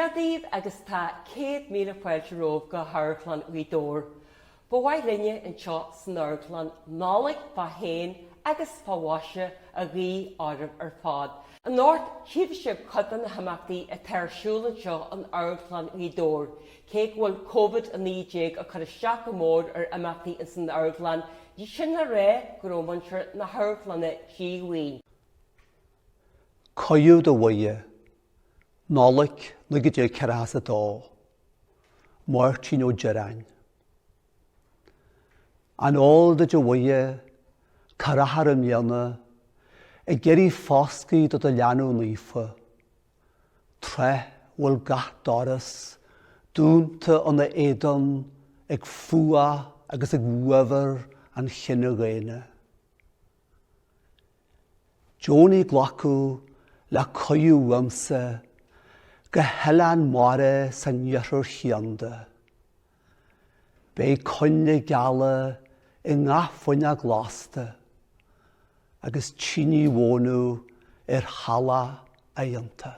Dia daoibh agus tá 100,000 fáilte romhaibh go hAmharclann Ghaoth Dobhair. Ba mhaith linne anseo san amharclann Nollaig fá shéan agus fá mhaise a ghuí oraibh ar fad. Anocht tchífidh sibh cuid de na himeachtaí atá ar siúl anseo in Amharclann Ghaoth Dobhair. Cé go bhfuil Covid-19 ag cur isteach go mór ar imeachtaí ins an amharclann, ní sin le rá go raibh muintir na hamharclainne díomhaoin. Cuireadh do Mhuire, Nollaig 1942, Máirtín Ó Direáin. An eol duit a Mhuire cá rachfar i mbliana ag iarraidh foscaidh do do leanbh naofa, tráth bhfuil gach doras dúnta ina éadan ag fuath agus ag uabhar an chine dhaonna? Deonaigh glacadh le cuireadh uaimse go hoileán mara san iarthar chianda. Beidh coinnle geala i ngach fuinneog lasta agus tine mhónadh ar theallach adhanta.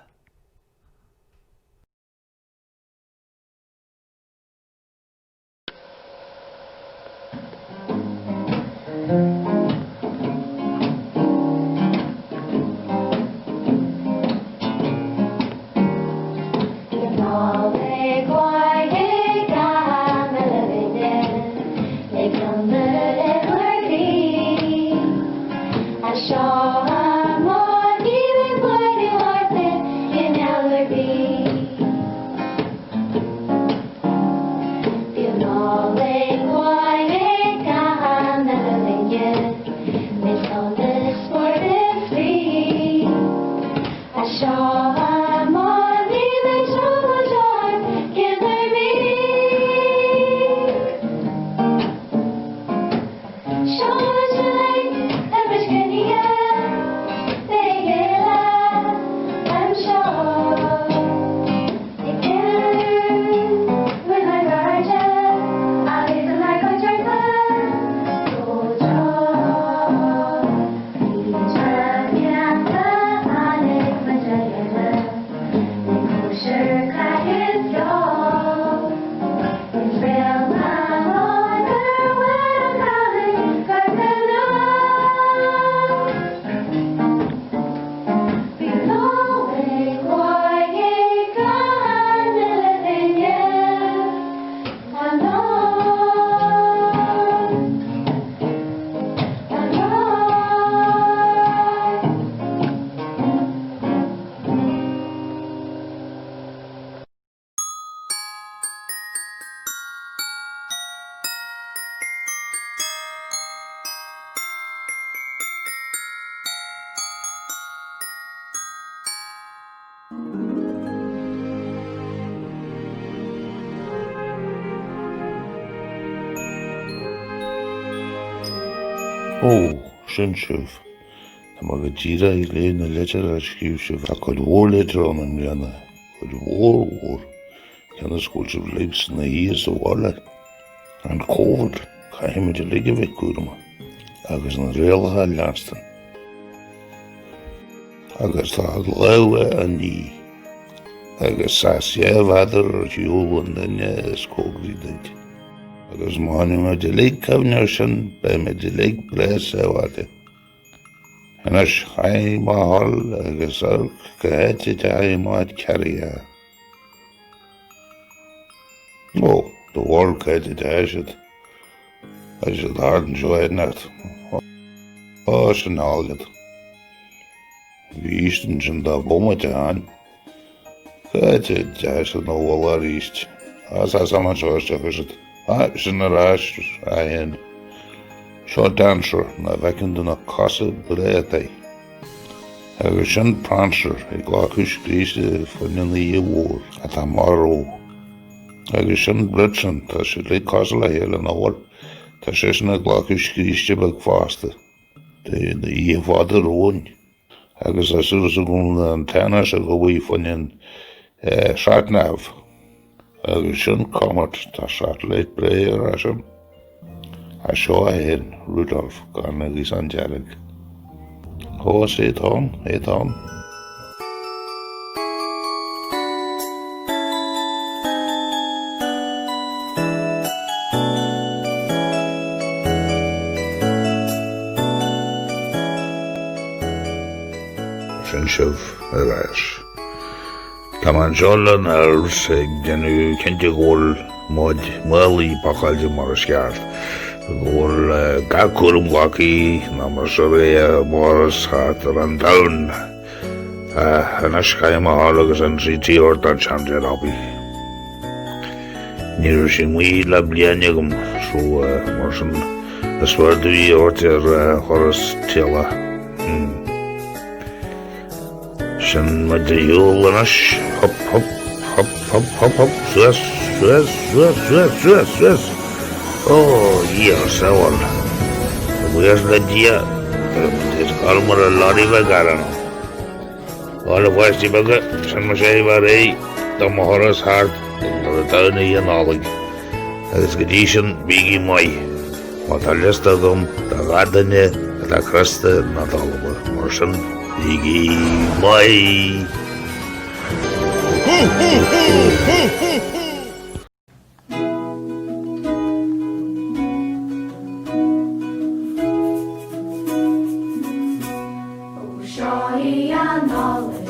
Ó, sin sibh. Tá mé go díreach ag léamh na litreacha a scríobh sibh. Tá cuid mhór litreacha ann i mbliana. Cuid mhór mhór. Cionn is go bhfuil sibh uilig sna shuí sa bhaile. An Covid, caithfimid uilig a bheith cúramach agus na rialacha a leanstan. Agus tá lámha á ní agus seas 2 mhéadar ar shiúl ón duine is cóngaraí duit. Agus má choinnímid uilig cuimhne air sin, beimid uilig breá sábháilte. Anois, caithfidh mé a dhul agus amharc cá háit a dteachaigh mo chuid carraigheacha. Ó, do bharúil cá háit a dteachaigh siad. Tá siad thart anseo áit inteacht. Ó, sin thall iad. Bhís ansin dá bomaite ó shin. Cá háit a dteachaigh siad ina bhfolach arís? As as am anseo isteach siad. Ah, sin ar ais, a fhéin. Seo Dancer, nach bhfeiceann tú na cosa breá atá air. Agus sin Prancer ag glacadh scríosa fá choinne an oíche mhór atá amach romhainn. Agus sin Blitzen, tá siad uilig cosúil le chéile nach bhfuil? Tá seisean ag glacadh scríste beag fosta. Don oíche fada romhainn. Agus tá súil agam an t-aon seo go bhfuil fá choinne an sat-nav. Agus sin Comet, tá satellite breá ar ais. A seo é fhéin, Rudolf, gan a ghaosán dearg. Ó, is é atá ann, é atá ann. Sin sibh ar ais. Tá mé anseo le na elves ag déanamh cinnte go bhfuil mo chuid málaí pacáilte mar is ceart, go bhfuil gach cúram glactha ná mar seo é m'thuras thart ar an domhan. Anois caithfidh mé a ghabháil agus an treat a thabhairt don seandaoine Robbie. Ní raibh sí amuigh le bliain agam so mar sin is fearr domh í a thabhairt ar thuras teaghlaigh. Sin muid ar shiúl anois, hop hop hop hop hop hop suas suas suas suas suas suas Ó Dhia ár sábháil. Buíochas le Dia go raibh muid ag gabháil mura lorry bheag ann. Bhuel a pháistí beaga, sin mise a bheith réidh do mo thuras thart ar an domhan oíche Nollag. Agus go dtí sin, bígí maith, mar tá liosta agam de gach duine atá crosta nó dalba, mar sin, bígí maith! Hó hó hó! Hó hó hó! Ó seo í an Nollaig,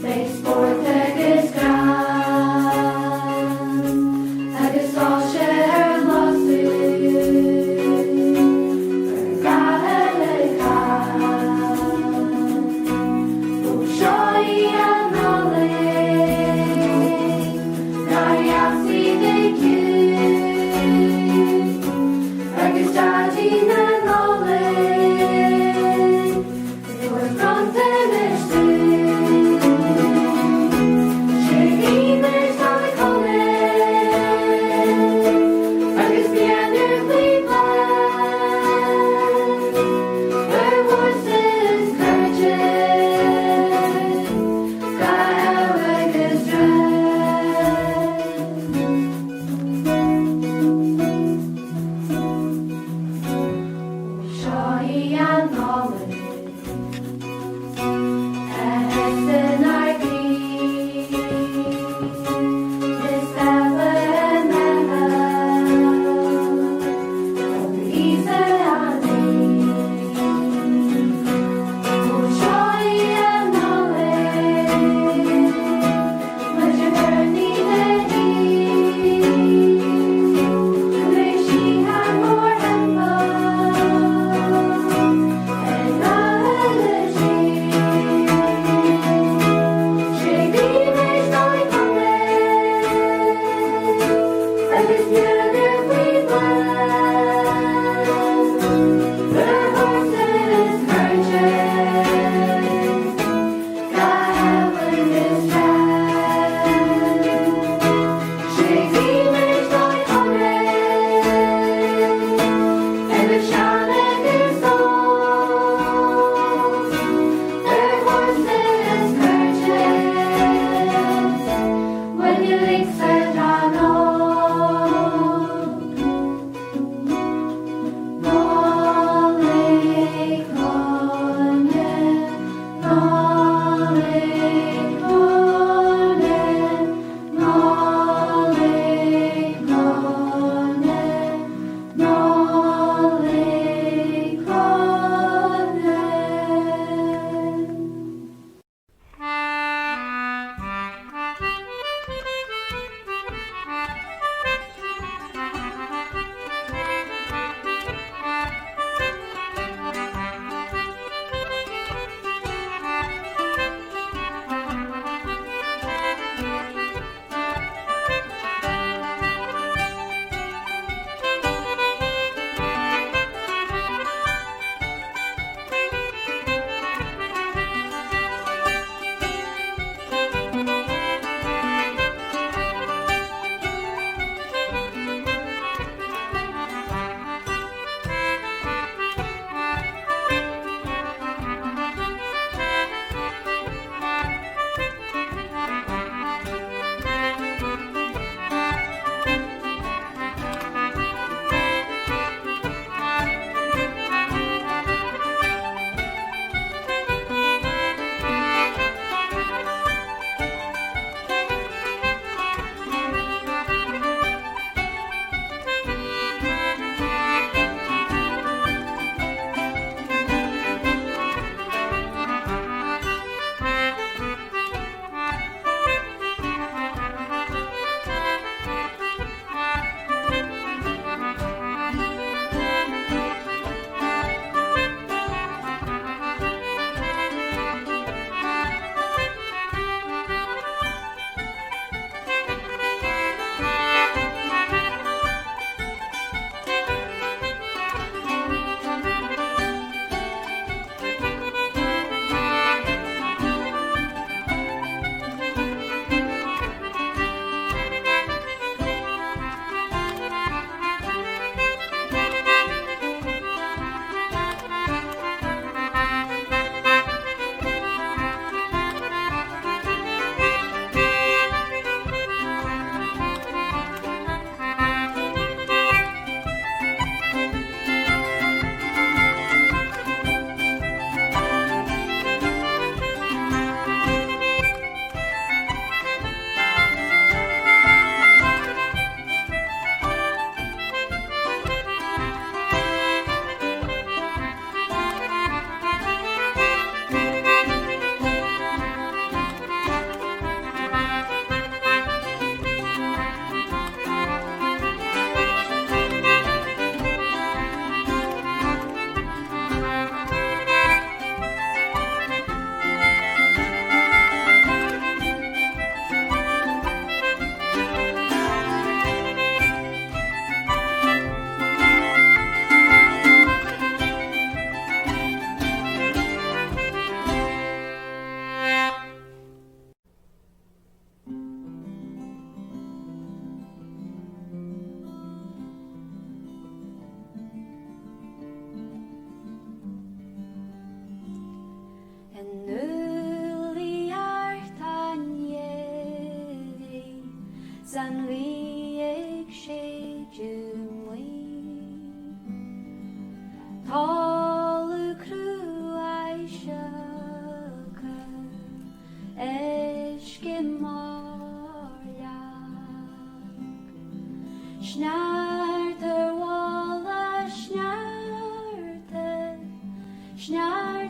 beidh spórt agus greann, agus soilse ar lasadh ar gach uile cheann. Ó seo í an Nollaig, nár dheas í bheith ciúin, Agus Daidí na Nollag ag tabhairt bronntanais.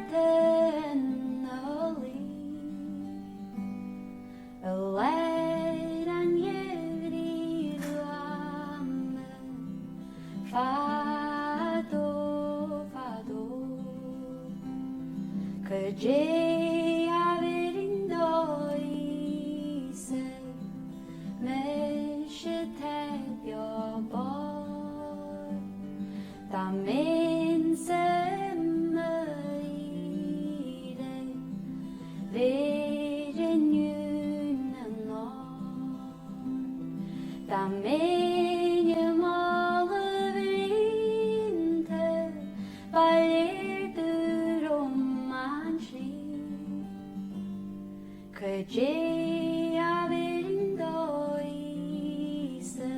sneachta ina luí i lár an gheimhridh ghruama fadó fadó. Cad é a bhéarfainn do Íosa, mise atá beo bocht? Dá mbeinnse i m'aoire, bhéarfainn uain anocht. Dá mbeinn i mála bhrianta, ba léir domh romham an tslí. Cad é a bhéarfainn do Íosa,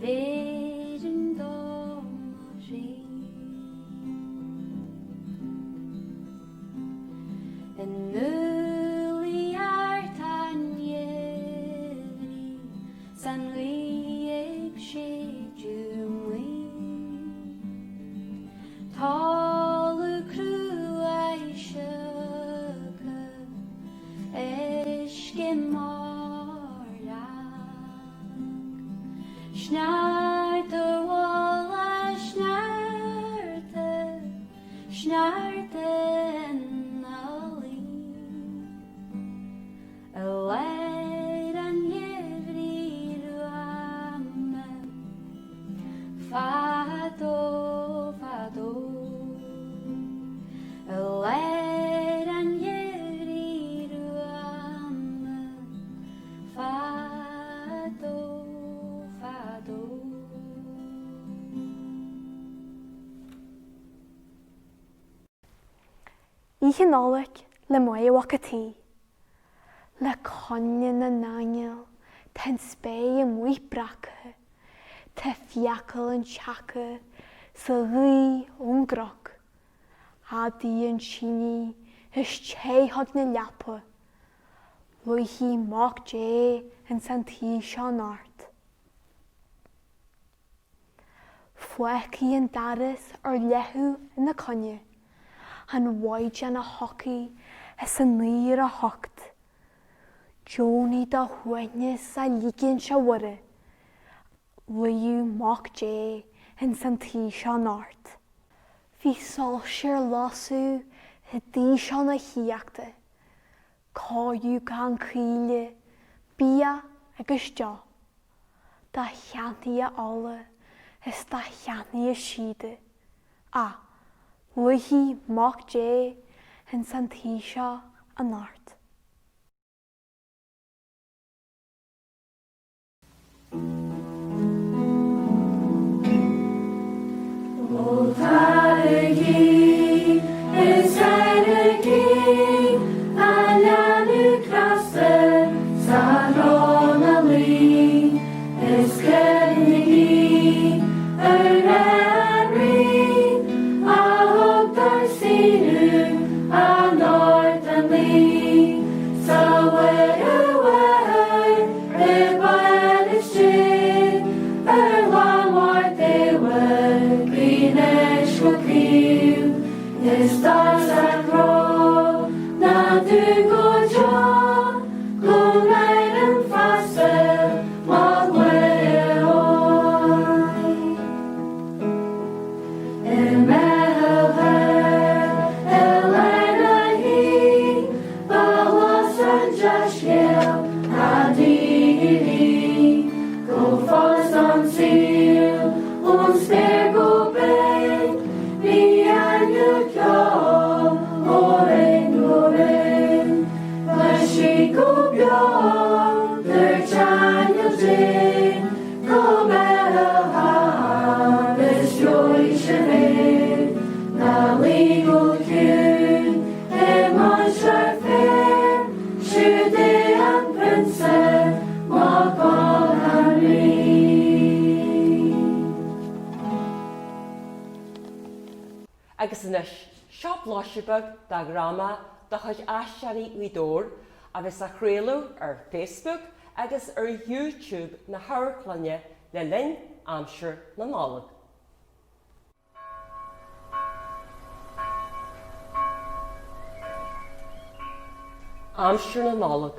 bhéarfainn dó mo chroí. I ndúlaí Art an gheimhridh 's an ghaoth ag séideadh maoth. Talamh cruaidh sioctha, uisce meidhreach. Sneachta mhála sneachta, sneachta ina luí. I lár an gheimhridh ghruama, fadó fadó. I lár an gheimhridh ghruama, fadó fadó. Oíche Nollag le Máire Mhac an tSaoi. Le coinnle na n-aingeal tá an spéir amuigh breactha, tá fiacail an tseaca sa ghaoth ón gcnoc, Adaí an tine is téitheog na leapa, Luífidh Mac Dé ins an tí seo anocht. Fágfaidh an doras ar leathadh ina coinne, an mhaighdean a thiocfaidh is an uair a theacht. Deonaigh do shuaimhneas a ligint a Mhuire, luíodh Mac Dé ins an tí seo anocht. Bhí soilse ar lasadh i dtigh seo na haíochta, Cóiriú gan chaoile, bia agus deoch, do sheantaithe ola is do sheantaithe síoda, ach luífidh Mac Dé ins an tí seo anocht. Ó taraigí is éirigí a leanbh cneasta sa threo na luí is cuimhnigí ar bhreith an Rí a thugtar saoradh anocht an laoi sa Mhuire Mháthair I bPailistín ar lá mór daobhair Guímis go caoin is dar sa chró ná dún go deo go n-éirim feasta Mac Muire óir. I mBeithlehem i lár na hoíche ba bhlas an dea-scéal a d'éirigh go follas an tsaoil ón spéir go binn bhí aingeal ceoil ó ré go ré. Cloisfidh go beo dúirt aingeal Dé Go Beithlehem is gheobhaidh sibh é 'na luí go ciúin i mainséar féir, siúd é an Prionsa, Mac an Rí. Agus anois, seo blaiseadh beag de dhráma de chuid Aisteoirí Ghaoth Dobhair a bheas á chraoladh ar Facebook agus ar YouTube na hAmharclainne le linn aimsir na Nollag. Aimsir na Nollag.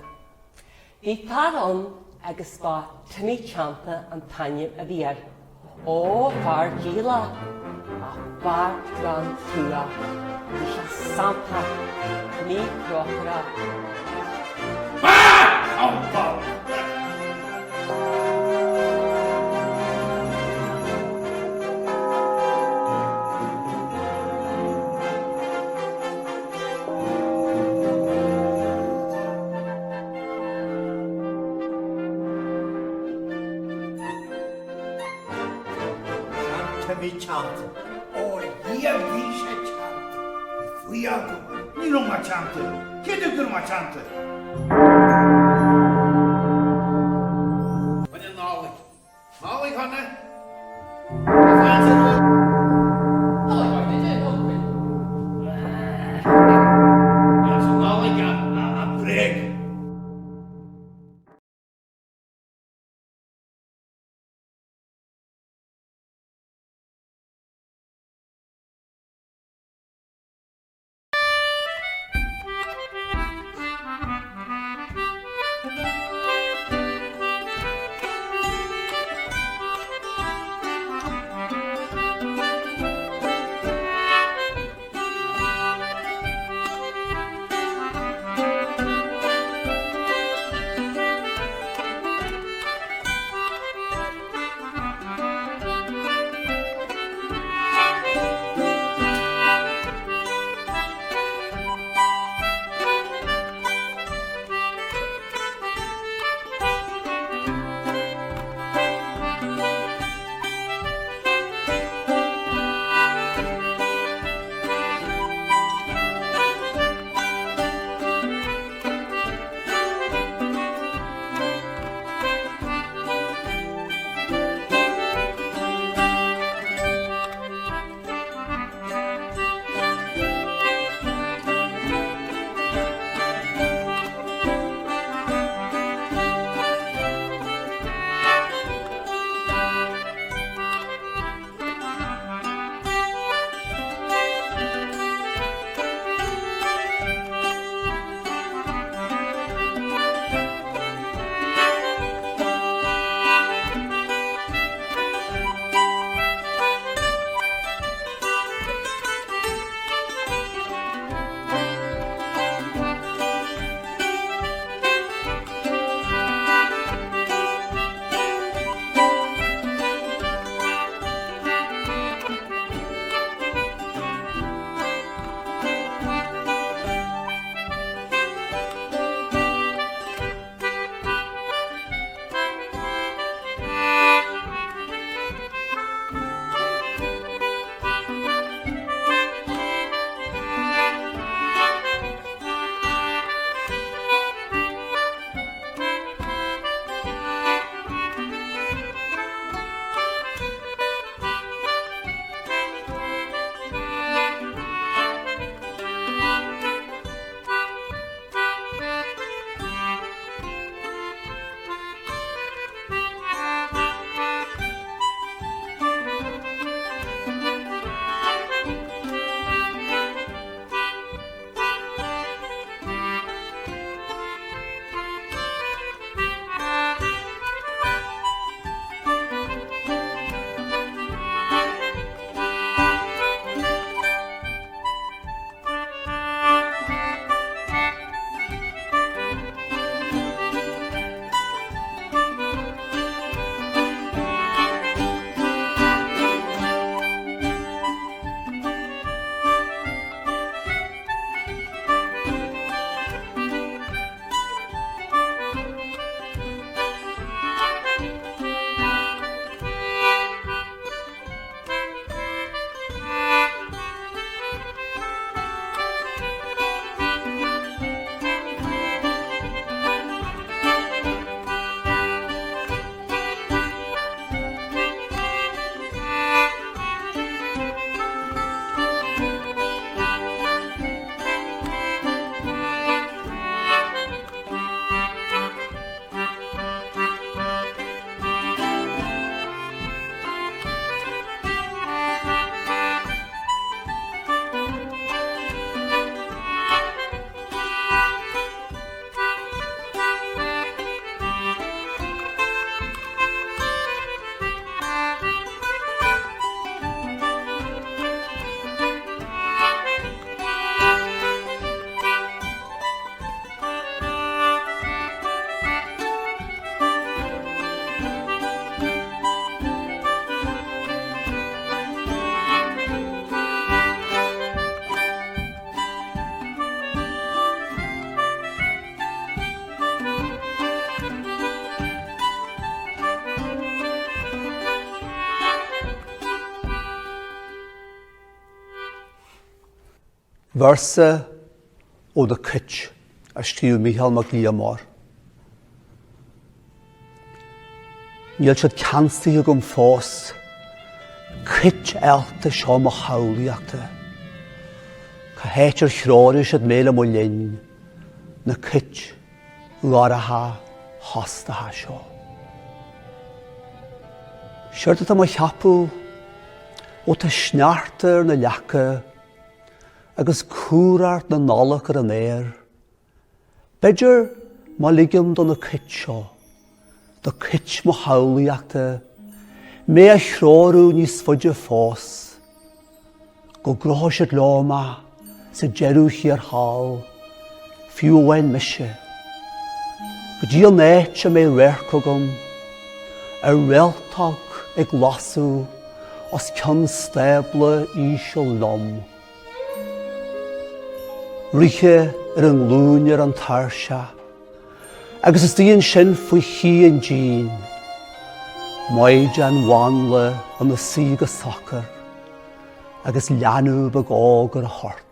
Bhí fear ann agus ba Timmy Teannta an t-ainm a bhí air. Ó, fear dícheallach, ach fear ganntuach. Bhí sé santach, míthrócaireach. Timmy Teannta. Ó a Dhia bhí sé teannta. Bhí faoi agam. Ní raibh mé teannta. Cé dúirt go raibh mé teannta? Coinne Nollaig. Nollaig shona! Nollaig a bréag. Véarsa ó Na Cait a scríobh Mícheál Mac Liammóir. Níl siad ceansaithe agam fós, cait allta seo mo shamhlaíochta. Cá háit ar threoraigh siad mé le mo linn, na cait dhorcha thostacha seo? Séard atá mé a cheapadh, ó tá sneachta ar na leaca, agus cumhracht na Nollag ar an aer. B'fhéidir má ligim do na cait seo, do chait mo shamhlaíochta, mé a threorú níos faide fós, go gcrochfaidh siad leo mé sa deireadh thiar thall, fiú amháin mise, go dtí an áit a mbeidh radharc agam ar réaltóg ag lasadh os cionn stábla íseal lom. Ríthe ar a nglúine ar an tairseach agus istigh ansin faoi chíth an dín, Maighdean mhánla ina suí go socair agus leanbh beag óg ar a hort.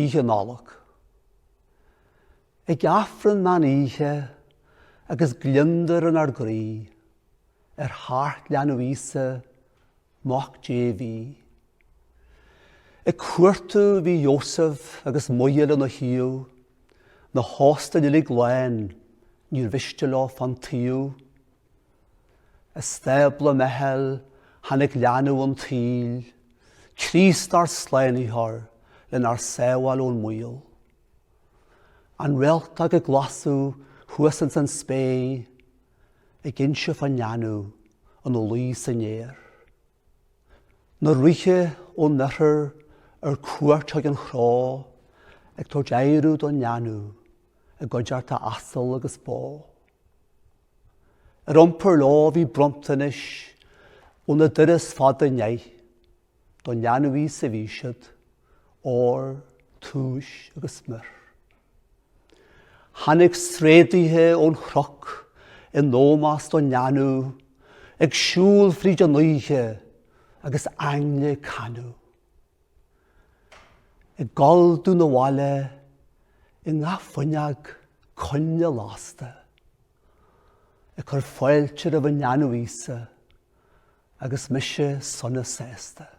Oíche Nollag. Ag Aifreann meán oíche agus gliondar inár gcroí ar theacht leanbh Íosa, Mac Dé bhí. Ag cuartú bhí Iósaf agus Muire lena thaobh, na hóstáin uilig lán, níor mhiste leo fán taobh. I stábla i mBeithil tháinig leanbh an tsaoil, Críost ár Slánaitheoir lenár sábháil ón mbaol. An réaltóg ag lasadh thuas ins an spéir ag inse fán leanbh ina luí san fhéar. Na ríthe ón oirthear ar cuairt chuig an chró ag tabhairt adhradh don leanbh i gcuideachta asal agus bó. Ar iompar leo bhí bronntanais óna dturas fada 'neidh. Don leanbh Íosa a bhí siad, ór, túis agus miorr. Tháinig tréadaithe ón chnoc in ómós don leanbh, ag siúl fríd an oíche agus aingle ag canadh. Ag gol dúinn abhaile i ngach fuinneog coinnle lasta, ag cur fáilte roimh an leanbh Íosa agus mise sona sásta.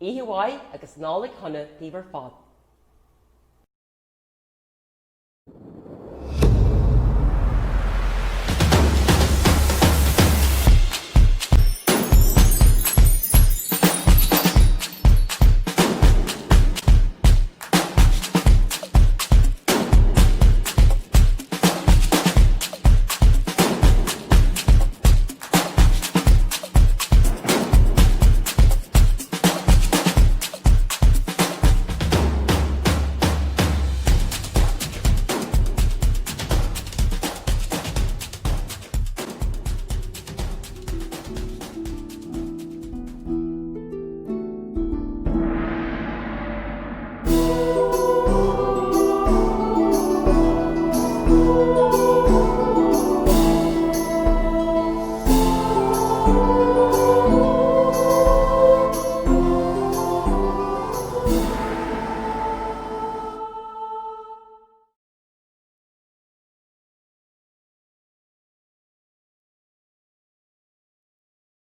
Oíche mhaith agus Nollaig Shona daoibh ar fad.